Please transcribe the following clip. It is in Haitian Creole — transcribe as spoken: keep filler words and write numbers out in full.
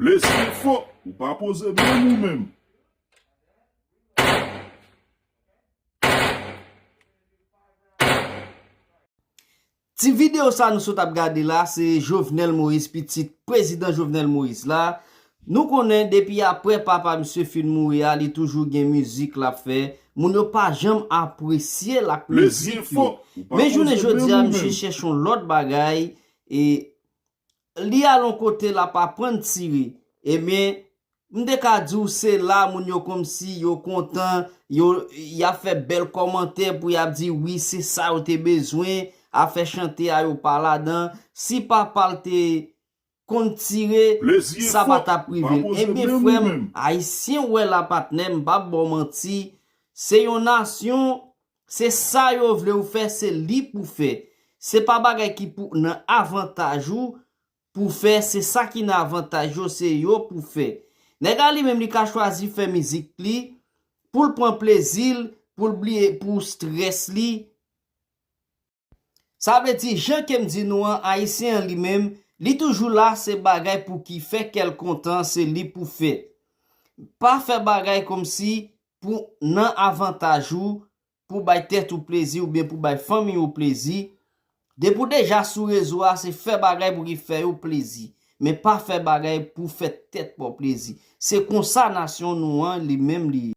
Plezi fò, ou pa poze menm ou menm. Ti videyo sa nou sot ap gade la, se Jovenel Moïse, pitit prezidan Jovenel Moïse la. Nou konnen depi apre papa misye fin mouri a, li toujou gen mizik l ap fè. Moun yo pa janm apresye l ak mizik li. Men jounen jodi a, misye chèche yon lòt bagay, e li al yon kote l ap aprann tire. Ebyen, m te ka di w se la moun yo kòmsi yo kontan, yo, y ap fè bèl kòmantè pou y ap di wi, se sa yo te bezwen, afè chante a yo pa ladan. Si papa l te konn tire, sa pa t ap rive. Ebyen, frè m, ayisyen wè la patnè, m p ap ba w manti, se yon nasyon, se sa yo vle w fè, se li pou fè. Se pa bagay ki pou nan avantaj ou pou fè, se sa ki nan avantaj yo, se yo pou fè. Nèg la li menm li ka chwazi fè mizik li, pou l pran plezi l, pou l bliye, pou strès li. Sa vle di, jan ke m di nou an, ayisyen an li menm, li toujou la, se bagay pou ki fè kè l kontan, se li pou fè. Pa fè bagay kòmsi pou nan avantaj ou, pou bay tèt ou plezi oubyen pou bay fanmi ou plezi. Depi w deja sou rezo a, se fè bagay pou ki fè yo plezi. Men pa fè bagay pou fè tèt pa w plezi. Se konsa nasyon nou an, li menm li ye.